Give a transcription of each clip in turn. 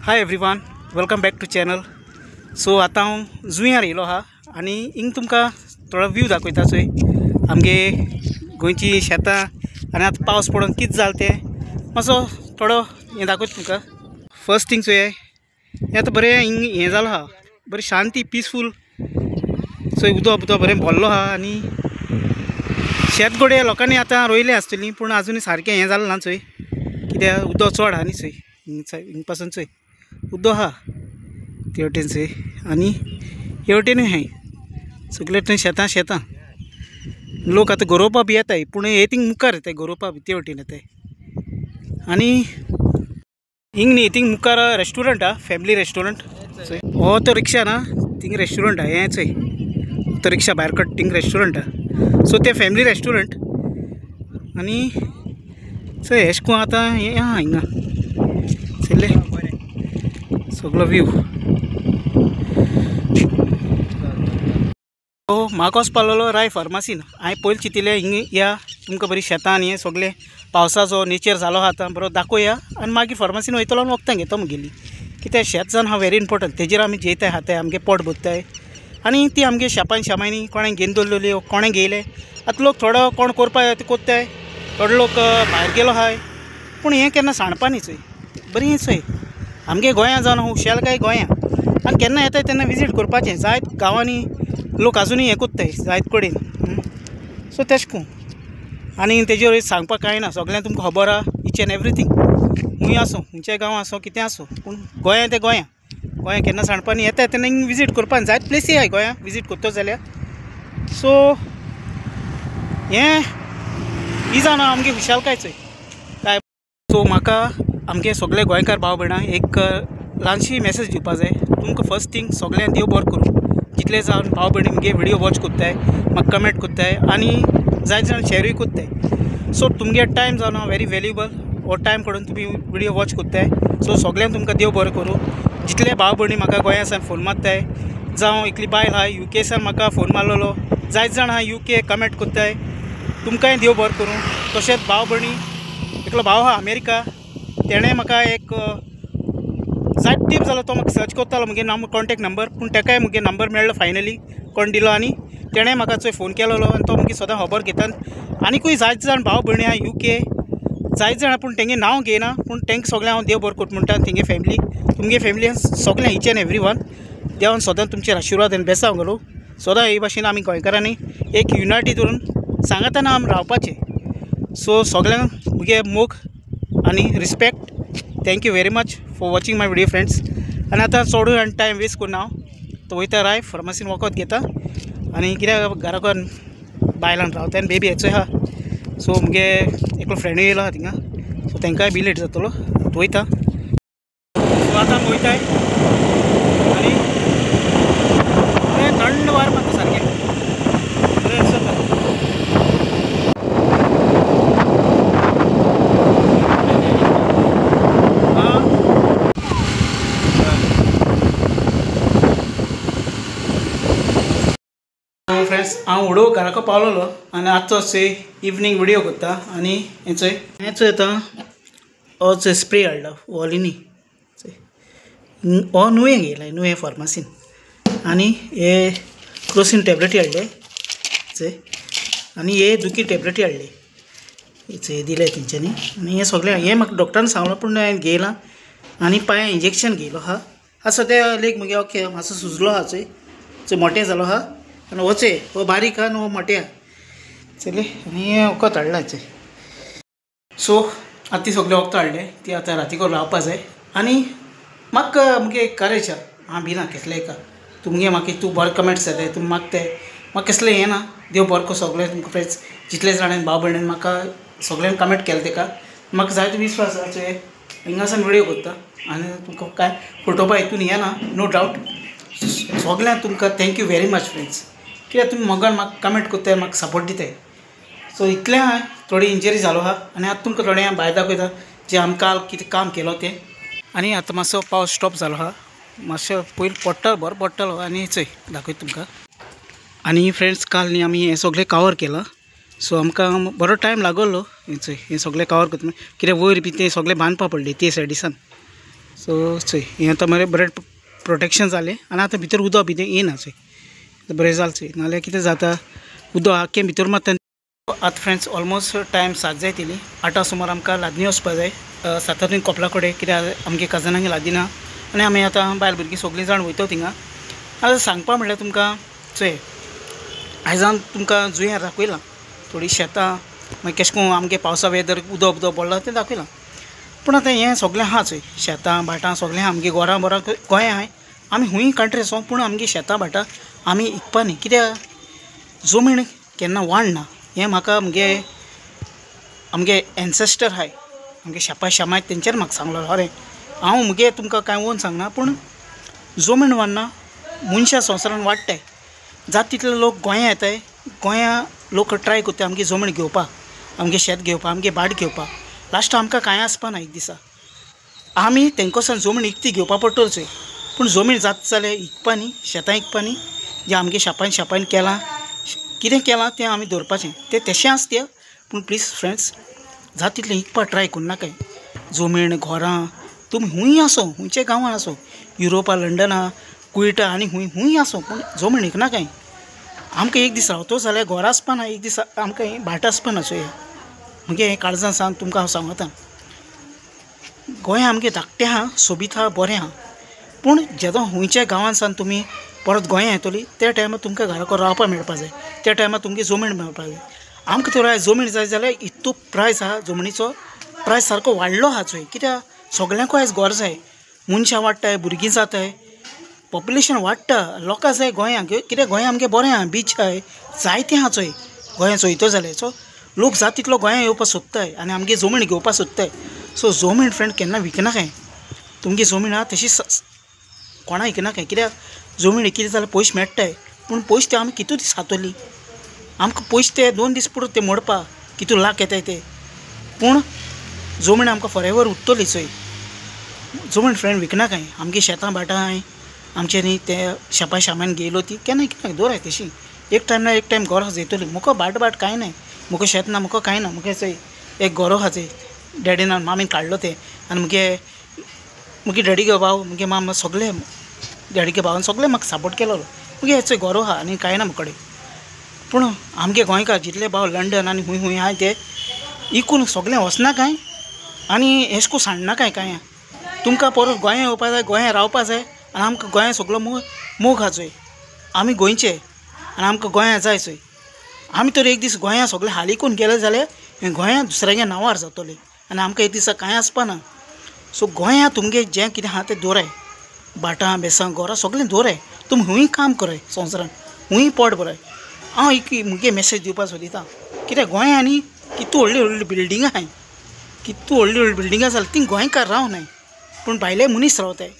Hi everyone, welcome back to channel. So आतां हांव जुंयार येयलो आहा आनी हिंग तुमकां थोडो व्यू दाखयता. चोय आमगे गोंयची शेतां आनी आतां पावस पडोन कितें जालें तें मातसो थोडो हें दाखयता तुमकां. फर्स्ट थिंग चोय हें आतां बरें हिंग हें जालां आहा, बरें शांती पिसफूल. चोय उदक उदक बरें भरलो आहा आनी शेत गोडे लोकांनी आतां रोयलें आसतली, पूण आजून सारकें हें जालें ना. चोय कित्याक उदक चड आहा न्ही. चोय हिंग पासून चोय उदक आहा ते वटेन चोय आनी हे वटेनूय आहाय, सगळे वटेन शेतां शेतां. लोक आतां गरोवपा बी येताय, पूण हे थिंग मुखार येताय गरोवपा बी ते वटेन येताय. आनी हिंग न्ही थिंग मुखार रेस्टोरंट आहा, फॅमिली रेस्टोरंट. हो तो रिक्षा ना थिंग रेस्टोरंट आहा, हें चोय तो रिक्षा भायर कट थिंग रेस्टोरंट आहा. सो तें फॅमिली रेस्टोरंट. आनी चोय हेश कोण आतां हें आहा हिंगा चल्ले सगलो व्यू. सो म्हाका वचपा लागलो राय फार्मासीन. हांवें पयलीं चिंतिल्लें हिंग या तुमकां बरी शेतां आनी हें सगळें पावसाचो नेचर जालो आहा आतां बरो दाखोवया आनी मागीर फार्मासीन वयतलो आनी वखदां घेतो मुगेली. कित्याक शेत जावन आहा व्हेरी इम्पोर्टंट, तेजेर आमी जेयताय खाताय, आमगे पोट भरताय. आनी ती आमगे शेपान शेमांनी कोणें घेवन दवरलेली कोणें घेयले. आतां लोक थोडो कोण करपाक ते कोत्ताय, थोडो लोक भायर गेलो आहाय, पूण हें केन्ना सांडपा न्ही. चोय बरीं चोय आमगे गोंया जावन हुशाल काय गोंया आनी केन्ना येताय तेन्ना विजीट करपाचें. जायत गांवांनी लोक आजुनूय हें कोत्ताय जायत कडेन. सो तेश कोन आनी तेजेर सांगपाक कांय ना, सगळ्यांक तुमकां खबर आहा इच एंड एवरीथींग. खूंय आसूं, खंयच्याय गांवां आसूं, कितें आसूं, पूण गोंया तें गोंया, गोंया केन्ना सांडपा न्ही. येताय तेन्ना हिंग विजीट करपाक जायत प्लेसी आहाय गोंया विजीट करतो जाल्यार. सो हें ही जावन आमगे खुशालकाय चोय काय. सो म्हाका आमगे सगळे गोंयकार भाव भयणां एक ल्हानशी मॅसेज दिवपा जाय तुमकां. फर्स्ट थिंग सगळ्यांक देव बरो करूं, जितले जावन भाव भयणी मुगे व्हिडियो वॉच कोत्ताय, म्हाका कमेंट कोत्ताय आनी जायते जाण शेरूय कोत्ताय. सो तुमगे टायम जावन हांव व्हेरी व्हॅल्युएबल, हो टायम काडून तुमी व्हिडियो वॉच कोत्ताय. सो सगळ्यांक तुमकां देव बरो करूं. जितले भाव भयणी म्हाका गोंया सावन फोन मारताय, जावं एकली बायल आहा you के सावन म्हाका फोन मारलेलो, जायते जाण आहा you K comment कोत्ताय, तुमकांय देव बरो करूं. तशेंच भाव भयणी एकलो भाव आहा अमेरिका, तेणें म्हाका एक जायत टीप जालो, तो म्हाका सर्च करतालो मुगे नाम कॉन्टेक्ट नंबर, पूण तेकाय मुगे नंबर मेळ्ळो फायनली कोण दिलो आनी तेणें म्हाका चोय फोन केलेलो आनी तो मुगे सदां खबर घेता. आनीकूय जायते जाण भाव भयणी आहा you के जायते जाण, पूण तेंगे नांव घेयना, पूण तेंकां सगळें हांव देव बरो करता म्हणटा. तेंगे फॅमिली तुमगे फॅमिली सगळें इच एंड एवरी वन देवान सदां तुमचेर आशिर्वाद आनी बेसांव घालूं. सदां हे भाशेन आमी गोंयकारांनी एक युनायटी धरून सांगातान आमी रावपाचें. सो सगळ्यांक मुगे मोग आनी respect. Thank you very much for watching my video friends. आनी आतां चडूय आनी टायम वेस्ट करना, हांव तो वयता राय फार्मासीन वखद घेता आनी कित्याक घरा कडेन बायलान रावता आनी बेबी हेचोय आहा. सो मुगे एकलो फ्रेंडूय येयलो आहा थिंगा, सो तेंकांय बी लेट जातलो, वयता. सो आतां आमी वयताय आनी बरें थंड वार मारता सारकें बरें दिसता. फ्रेंड्स हांव उडोव घराको पावलेलो आनी आजचो चोय इवनींग व्हिडियो करता. आनी हें चोय हें चोय आतां हो चोय स्प्रे हाडला वॉलिनी, चोय हो नुवें घेयला नुवें फार्मासीन. आनी हे क्रोसीन टॅबलेटी हाडले चोय, आनी हे दुखी टॅबलेटी हाडले चोय दिले तेंच्यांनी. आनी हें सगळें हें म्हाका डॉक्टरान सांगलां, पूण हांवें घेयलां. आनी पांय इंजेक्शन घेयलो आहा. आतां सद्या लेग मुगे ओके मातसो सुजलो आहा चोय, चोय मोटें जालो आहा. आनी हो चोय हो बारीक आहा आनी हो मोटे आहा चले. आनी हें वखद हाडलां चोय. सो आतां ती सगळें वखदां हाडलें ती आतां रातीको लावपा जाय. आनी म्हाका मुगे करेज आहा, हांव भिना कसलें एका तुमगे म्हाका तूं बरें कमेंट्स येताय, तुमी मागताय, म्हाका कसलें हें ना. देव बरो करूं सगळें तुमकां फ्रेंड्स, जितले जाणांनी भाव भयणीन म्हाका सगळ्यांनी कमेंट केलें तेका म्हाका जायतो विस्वास आहा. चोय हिंगासान व्हिडियो करता आनी तुमकां कांय फटोवपा हितून येना, नो डावट. सगळ्यांक तुमकां thank you very much friends, कित्याक तुमी मोगान म्हाका कमेंट करताय, म्हाका सपोर्ट दिताय. सो इतलें आहा, थोडी इंजरी जालो आहा आनी आतां तुमकां थोडें भायर दाखयता जें आमी काल कितें काम केलो तें. आनी आतां मातसो पावस स्टॉप जालो आहा, मातशें पयलीं पडटालो बरो पडटालो. आनी चोय दाखयता तुमकां. आनी फ्रेंड्स काल न्ही आमी हें सगळें कवर केलां. सो आमकां बरो टायम लागलो हें चोय हें सगळें कवर करतना, कित्याक वयर बी तें सगळें बांदपा पडलें ते सायडीसान. सो चोय हें आतां मरे बरें प्रोटेक्शन जालें आनी आतां भितर उदक बी येना चोय बरें जालें चोय नाल्यार कितें जाता उदक आख्खें भितर मारता. आतां फ्रेंड्स ऑलमोस्ट टायम 7 जायत येयली 8 सुमार आमकां लादनी वचपा जाय 7 कोपला कडेन कित्याक आमगे कजनांक लादी ना आनी आमी आतां बायल भुरगीं सगळीं जाण वयता थिंगा. आतां सांगपा म्हणल्यार तुमकां चोय आयजान तुमकां जुंयार दाखयलां थोडीं शेतां मागीर केशें करून आमगे पावसा वेदर उदक उदक पडलां तें दाखयलां. पूण आतां हें सगळें आहा चोय शेतां भाटां सगळें आमगे घरां बोरां गोंया आहाय आमी हुंय कंट्री आसो पूण आमगे शेतां भाटां आमी इकपा न्ही कित्याक जमीन केन्ना वाडना. हें म्हाका आमगे आमगे एन्सेस्टर आहाय आमगे शेपा शेमाय तेंच्यानी म्हाका सांगलो खरें हांव मुगे तुमकां कांय वोन सांगना पूण जमीन वाडना मनशां संवसारान वाडटाय जाता तितले लोक गोंया येताय गोंया लोक ट्राय करता आमगे जमीन घेवपाक आमगे शेत घेवपाक आमगे भाट घेवपाक लास्ट आमकां कांय आसपा ना एक दिसा आमी तेंकोसान जमीन इकती घेवपा पडटलो चोय पूण जमीन जाता जाल्यार इकपा न्ही शेतां इकपा न्ही जें आमगे शेपान शेपान केलां कितें केलां तें आमी दवरपाचें तें तशें आसता. पूण प्लीज फ्रेंड्स जाता तितलें इकपा ट्राय करुनाकाय जमीन घरां तुमी हुंय आसो हुंयच्या गांवान आसो युरोपा लंडना कुयटा आनी हुंय हुंय आसो पूण जमीन इकनाकाय. आमकां एक दीस रावतो जाल्यार घरां आसपाना एक दीस आमकां हें भाट आसपाना चोय मुगे हें काळजान सांग तुमकां हांव सांगता. गोंय आमगें धाकटें आहा सोबीत आहा बरें आहा पूण जेदो हुंयच्या गांवान सान तुमी परत गोंया येतली त्या टायमार तुमकां घरा रावपाक मेळपा जाय त्या टायमार तुमगे जमीन मेळपा जाय. आमकां तर आयज जमीन जाय जाल्यार इतू प्रायस आहा जमनीचो प्रायस सारको वाडलो आहा चोय कित्याक सगल्यांकूय आयज घर जाय मनशां वाडटाय भुरगीं जाताय पॉप्युलेशन वाडटा लोकां जाय गोंयांक कित्याक गोंया आमगें बरें आहा बीच आहाय जायतें आहा चोय गोंया चोयतो जाल्यार सो लोक जाता तितलो गोंया येवपाक सोदताय आनी आमगे जमीन घेवपाक सोदताय. सो जमीन फ्रेंड केन्ना विकनाकाय तुमगे जमीन आहा तशी कोणा विकनाकाय कित्याक जमीन विकली जाल्यार पयशे मेळटाय पूण पयशे ते आमी कितू दीस खातली आमकां पयशे ते 2 दीस पुरो ते मोडपाक कितू लाख येताय ते पूण जमीन आमकां फॉरेवर उरतली चोय. जमीन फ्रेंड विकनाकाय आमगे शेतां भाटां आहाय आमचे न्ही ते शेपा शामान घेयलो ती केन्ना विकनाकाय दवराय तशी एक टायम ना एक टायम घरा येतली. मुको भाट भाट कांय नाय मुको शेत ना मुको कांय ना मुगे चोय एक गोरो आहा चोय डॅडीन आनी मामीन काडलो तें आनी मुगे मुगे डॅडीगे भाव मुगे मामा सगळे डॅडीगे भावान सगळे म्हाका सपोर्ट केलो मुगे चोय गोरो आहा आनी कांय ना मुकडे. पूण आमगे गोंयकार जितले भाव लंडन आनी हुंय हुंय आहाय ते इकून सगळें वचना कांय आनी हेसको सांडना कांय कांय तुमकां परत गोंया येवपा जाय गोंया रावपा जाय आनी आमकां गोंया सगळो मोग मोग आहा चोय आमी गोंयचे आनी आमकां गोंया जाय चोय. आमी तर एक दीस गोंया सगळें हालिकून गेले जाल्यार हें गोंया दुसऱ्याच्या नांवार जातलें आनी आमकां एक दिसा कांय आसपाना. सो गोंया तुमगे जें कितें आहा तें दवराय भाटां बेसां घरां सगळें दवराय तुमी हुंय काम कराय संवसारान हुंय पोट भराय. हांव एक मुगे मेसेज दिवपाक सोदिता कित्याक गोंया न्ही कितू व्हडली व्हडली बिल्डिंगां आहाय कितू व्हडली व्हडली बिल्डिंगां जाल्यार ती गोंयकार रावनाय पूण भायले मनीस रावताय.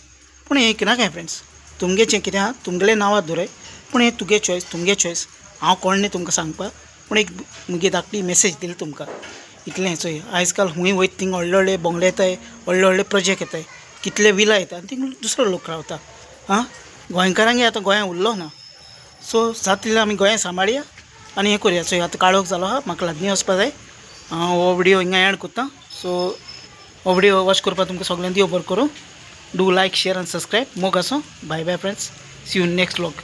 पूण हें किनाकाय फ्रेंड्स तुमगें जें कितें आहा तुमगेलें नांवार दवराय पूण हें तुगे चॉयस तुमगे चॉयस हांव कोण न्ही तुमकां सांगपाक पूण एक मुगे धाकटी मेसेज दिली तुमकां इतलें चोय. आयज काल हुंय वयता थिंग व्हडले व्हडले बंगले येताय व्हडले व्हडले प्रोजेक्ट येताय कितले विला येता आनी थिंग दुसरो लोक रावता आं गोंयकारांगे आतां गोंया उरलो ना. सो जाता तितलें आमी गोंया सांबाळया आनी हें करुया. चोय आतां काळोख जालो आहा म्हाका लागीं वचपा जाय हांव हो विडियो हिंगा एंड करता. सो हो विडियो वॉच करपाक तुमकां सगळ्यांक देव बरें करूं. Do like share and subscribe. मोग आसूं. Bye bye friends, see you next vlog.